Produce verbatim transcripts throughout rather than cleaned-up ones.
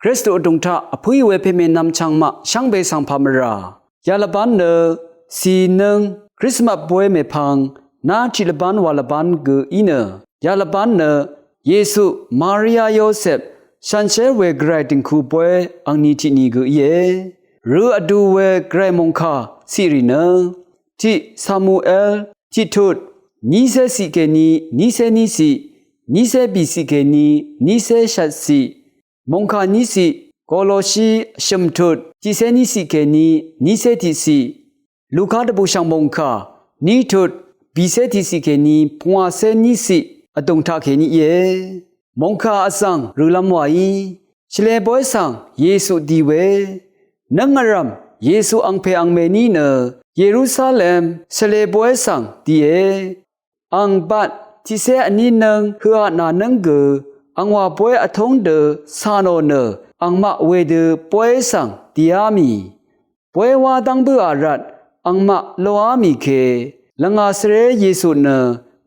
Kristu vdùng taq vpǿì we pèmènvm chvngmaq shvngbe svng pà mvrà yalvbán nø cìnǿng Krismas bóy mèpvng ná tiq lvbán wa lvbán gø í nø, yalvbán nø Yesu, Maria, Yosep shànshér we Gvray dìngku bóy angni tiqni gø íe. Rø vdu we Gvray mòngkà ciqrì nø tiq Samuel tiqtut nícé ciq kèní nícé níciq, nícé bìciq kèní nícé shvtciq, mòngkà níciq Kolosi shø̀mtut tiqcé níciq kèní nícé tiqciq, Luka dvbùshv̀ng mòngkà nítut bìcé tiqciq kèní pungwàcé níciq vdùng taq kèní íe. Mòngkà vzv̀ng rølv́m wàí shvlē bóy svng Yesu di we nǿng vrv̀m Yesu angpè angmèní nø Yerusalem shvlē bóy svng die. Ang bat tiqcé vní nǿng høqa nà nǿng gø angwà bóy vtóng dø cà nò nø angmaq wedø bóy svng dìá mì. Bóy wá dv́ng bǿà rvt angmaq loá mì ke lvngà svré Yesu nø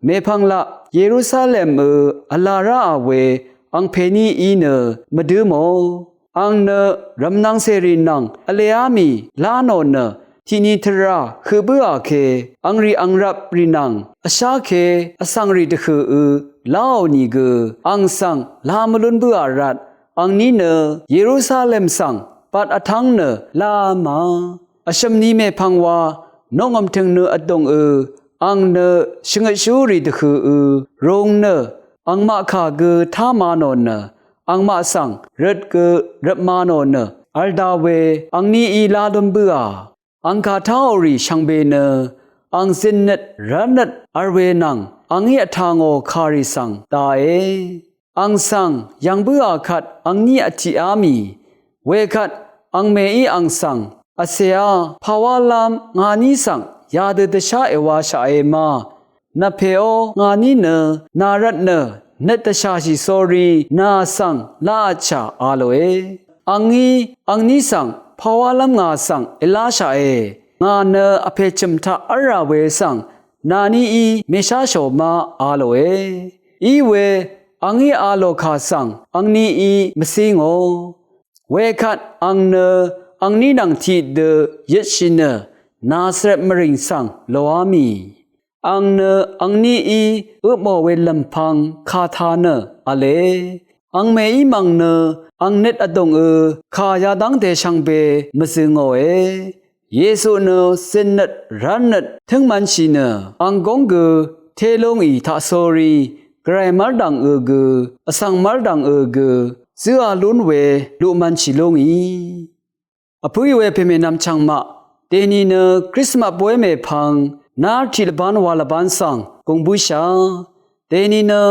mèpvng laq Yerusalemø vla ráà we angpèní í nø mvdǿ mò. Ang nø rv̀mnvng cèrì nvng vleá mì lá nò nø tiqni tvrà høq bǿà ke angrì angrvprì nvng vshá ke vsvngrì dvhø̀ø láò nìgø ang svng la mvlún bǿà rvt angní nø Yerusalem svng bat vtv́ng nø láá mà. Vshø̀m ni mèpvng wa noqngø̀m tø̀ng nø vdòngø ang nø shvngøtshúrì dvhø̀ø rung nø angmaq kà gø tá ma nò nø angmaq svng røt gø røp ma nò nø vl da we angníí lá lún bǿà. Ang kà táò rì shvngbe nø ang zøtnøt rv́lnøt vl we nvng angí vtà ngò kàrì svng dae. Ang svng yv̀ng bǿà kvt angní vtiqá mì. Wekvt angmèí ang svng, vcèá, pàwálv́m ngàní svng yadø dvshá èwashaqe ma. Nvpèó ngàní nø nà rvt nø nøt dvshàshì sórí nà svng laqvtshà a lòe. Angí angní svng pàwálv́m ngà svng èláshaqe. Ngà nø vpè chø̀m taq v́lrà we svng nàníí mèsháshò ma a lòe. Iwe angí a lò kà svng angníí mvcí ngò. Wekvt ang nø angní nvng tiqdø yøtshì nø Nazaret mvrìng svng lòá mì. Ang nø angníí øpmò we lv̀mpvng kà tā nø v̄le. Angmèí mv̀ng nø ang nøt vdòngø kà yadv́ngte shvngbe mvzø̄ ngòe. Yesu nø zøtnøt rv́lnøt tǿngmv̄nshì nø ang góng gø té lúngì taqsórí Gvray mv́rdv̀ngø gø vsvng mv́rdv̀ngø gø zǿā lún we luqmv̄nshì lúngì. Vpǿì we pèmènvm chv̀ngmaq, dèni nø Krismas bóy mèpvng nár tiq lvbán wa lvbán svng gùng bǿshà. Dèni nø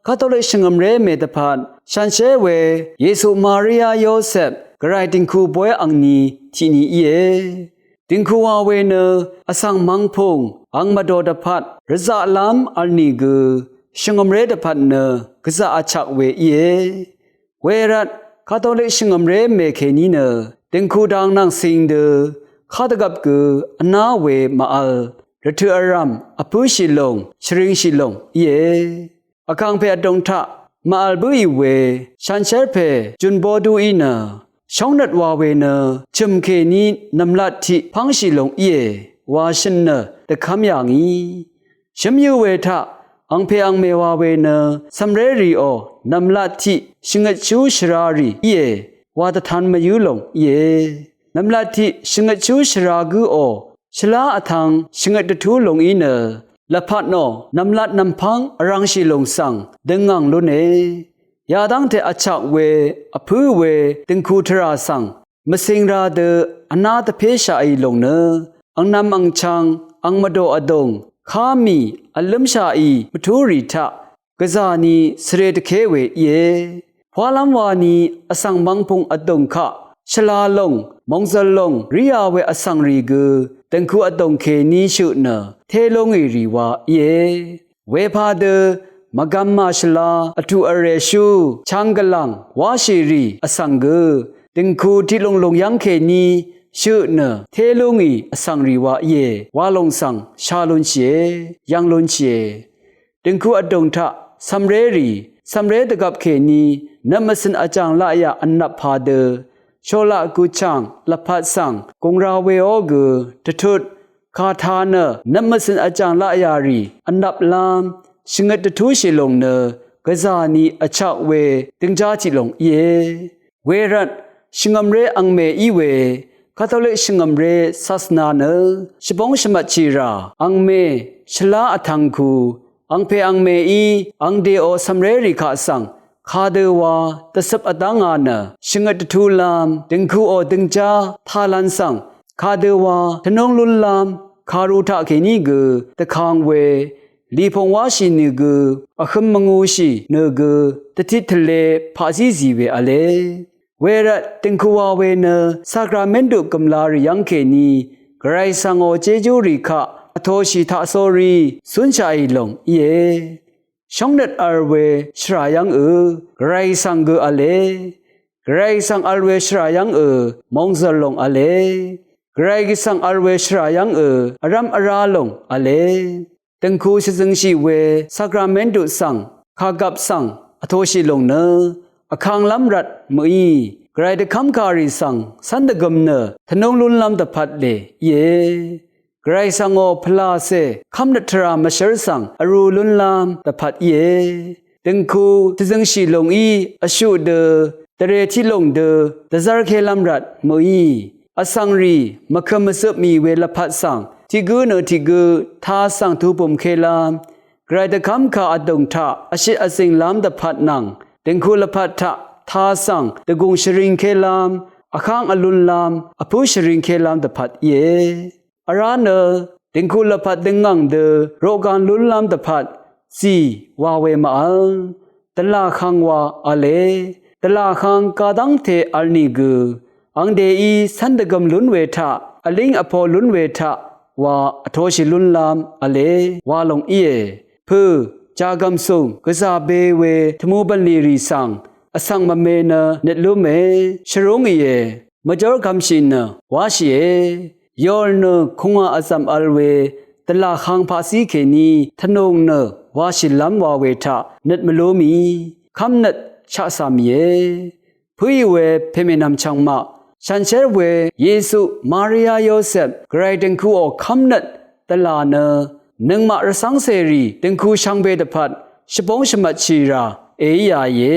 Katolik shvngø̀mré mè dvpvt shànshér we Yesu, Maria, Yosep Gvray dìngku bóy angni tiqni íe. Dìngku wa we nø vsvng mvngpùng ang mvdò dvpvt rvzaqlv́m vl nìgø shvngø̀mré dvpvt nø gvzaq vchak we íe. Wervt Katolik shvngø̀mré mè kèní nø dìngku dang nvng cing dø kadvgvp gø vná we màvl rvtøq vrv̀m vpǿshì lùng shvringshì lùng íe. Vkàngpè vdùng taq màvl bǿì we shànshér pè Jùn Boduí nø shóngnøt wa we nø chø̀m kèní nv̀mlat tiq pv́ngshì lùng íe wa shø̀n nø dvkv́m yà ngì. Shǿm yǿ we taq angpè angmè wa we nø cv̀mré rìò nv̀mlat tiq shvngøtshú shvrarì íe wa dvtan mvyǿ lùng íe. Nv̀mlat tiq shvngøtshú shvra gǿò shvlá vtvng shvngøt dvtú lùng í nø lvpat nò nv̀mlat nv̀mpv́ng vrv̄ngshì lùng svng døngv̀ng lúne. Yadv́ngte vchak we vpǿ we døngku tvrà svng mvcing ra dø vná dvpéshaqì lùng nø angnvm angchvng ang mvdò vdùng ká mì vlǿmshaqì mvtúrì taq gvzà ni svre dvké we íe. Pwálv́m wani vsvng mvngpung vdùng kaq shvla lùng mòngzø̀l lùng ríā we vsvng rì gø døngku vdùng kèní shøq nø té lúngì rì wa íe. Wepadø mvgvm màshvla vtuq vrèshú chang gvlàng wáshì rì vsvng gø døngku tiqlùng lùng yv́ng kèní shøq nø té lúngì vsvng rì wa íe wa lùng svng sha lunshìe, yv̄ng lunshìe. Døngku vdùng taq cv̀mré rì cv̀mré dvgvp kèní nøp mvcø̀n vjàng laqyà vnvp padø sholaq gùchàng lvpat svng gùngra weó gø dvtut kàtā nø nøp mvcø̀n vjàng laqyà rì vnvplv́m shvngøt dvtúshì lòng nø gvzà ni vchak we døngjá tiq lòng íe. Wervt shvngø̀mré angmè í we Katolik shvngø̀mré sasvna nø shvbóng shvmvtshì rà angmè shvlá vtv̄ng ku angpè angmèí angdèò cv̀mré rì kaq svng kadøwa dvcøp vdv́nga nø shvngøt dvtulv́m dø̀ngkuò døngjá taqlan svng kadøwa tvnúng lúnlv́m karu taqkèní gø dvkang we lìpùng wáshì nø gø vhøm mvngūshì nø gø dvtit tvle paqzí zì we v̄le. Wervt dø̀ngkuwa we nø sakramentu gø̀mlarì yv́ng kèní Gvray svngò jejúrì kaq vtoshì taqsórí cúnshaqì lòng íe. Shóngnøt vl we shvrà yv́ngø Gvray svng gø v̄le. Gvray svng vl we shvrà yv́ngø mòngzø̀l lòng v̄le. Gvray svng vl we shvrà yv́ngø vrv́m vrá lòng v̄le. Dø̀ngku shvzøngshì we sakramentu svng kàgvp svng vtoshì lòng nø vkanglv́m rvt mø̀í Gvray dvkv́mkàrì svng cv́n dvgøm nø tvnúng lúnlv́m dvpvt lè íe. Gvray svngò pvlàcè kv́mnøt tvrà mvshǿr svng vrū lúnlv́m dvpvt íe. Dø̀ngku shvzøngshì lòngí vshuq dø dvrè tiq lòng dø dvzv́rkélv́m rvt mø̀í vsvng rì mvkø̄m mvzøp mì we lvpat svng tiq gǿ nø tiq gǿ tā svng tupø̀mkélv́m Gvray dvkv́mkà vdùng taq vshit vzìnglv́m dvpvt nvng dø̀ngku lvpat taq tā svng dvgùng shvringkélv́m vháng vlúnlv́m vpǿ shvringkélv́m dvpvt íe. Vrá nø dø̀ngku lvpat døngv̀ng dø roqgan lúnlv́m dvpvt zì wa we màvl dvlà hv̄ng wa v̄le. Dvlà hv̄ng gadv́ngte vl nìgø angdèí cv́n dvgøm lún we taq vlíng vpo lún we taq wa vtoshì lúnlv́m v̄le wa lòng íe. Pø̄ jàgv̀msùng gvzà be we tvmu bv̀nlì rì svng vsvng mvme nø nøt lúme shvrúngìe. Mvjórgv̄mshì nø wáshìe. Yòl nø kungwà vzv̀m vl we dvlà hv̄ng paqzí kèní tvnùng nø washìlv́m wa we taq nøt mvlú mì kv́mnøt shaqcà mìe. Pǿì we pèmènvm chvngmaq shànshér we Yesu, Maria, Yosep Gvray dø̀ngkuò kv́mnøt dvlà nø nøngmaq rvcv́ngcèrì dø̀ngku shvngbe dvpvt shvbóng shvmvtshì rà èíāìe.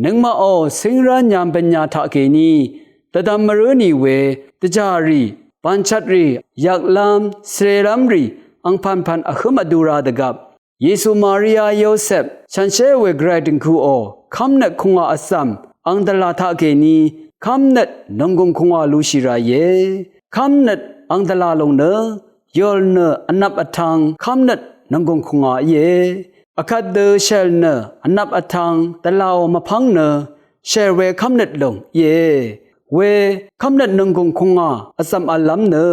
Nøngmaqò cíngrá nyambønya taqkèní dvdvm mvrǿ nì we dvjàrì, bànchvtrì, yvklv́m svrelv́mrì angpv̀npv̀n vhǿm vdura dvgvp Yesu, Maria, Yosep shànshér we Gvray dø̀ngkuò kv́mnøt kungwà vzv̀m ang dvlà taqkèní kv́mnøt nònggùng kungwà lushì ràìe. Kv́mnøt ang dvlà lòng nø yòl nø vnvp vtv̄ng kv́mnøt nònggùng kungwà íe. Vkvt dø shèl nø vnvp vtv̄ng dvlàò mvpv́ng nø shèl we kv́mnøt lòng íe. We kv́mnøt nònggùng kungwà vzv̀m v̄llv́m nø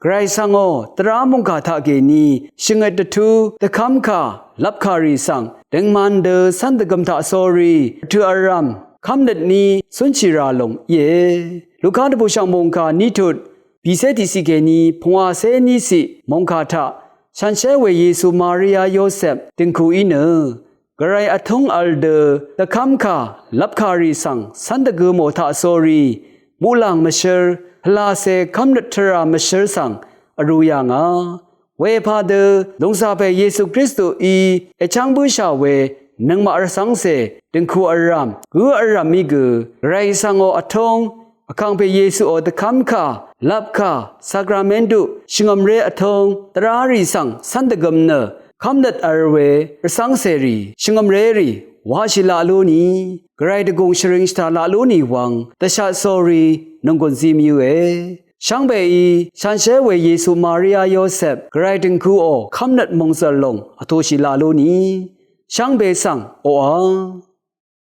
Gvray svngò dvrá mòngkà taqkèní shvngøt dvtú dvkv́mkà lvpkàrì svng døngman dø cv́n dvgøm taqsórí rvtø̀ vrv̀m kv́mnøt ní cúnshì rà lòng íe. Luka dvbùshv̀ng mòngkà ní tut bìcé tiqciq kèní pungwàcé níciq mòngkà taq shànshér we Yesu, Maria, Yosep dø̀ngku í nø Gvray vtúng vl dø dvkv́mkà lvpkàrì svng cv́n dvgø mò taqsórí muqlàng mvshǿr pvlàcè kv́mnøt tvrà mvshǿr svng vrū yà ngà. Wepadø lòngcàpè Yesu Kristuí èchv́ng bǿshà we nøngmaq rvcv́ngcè dø̀ngku vrv̀m gǿ vrv̀m í gø Gvray svngò vtúng Vkàngpè Yesuò dvkv́mkà lvpkà sakramentu shvngø̀mré vtóng dvrárì svng cv́n dvgøm nø kv́mnøt v̄l we rvcv́ngcèrì shvngø̀mrérì washì laq lú ni, gvray dvgùng shvring shvtaq laq lú ni wvng dvshat sórí nònggùn zí mvyǿe. Shvngbeí shanshér we Yesu, Maria, Yosep gvray døngkuò kv́mnøt mòngzø̀l lòng vtōshì laq lú ni. Shvngbe svng oqà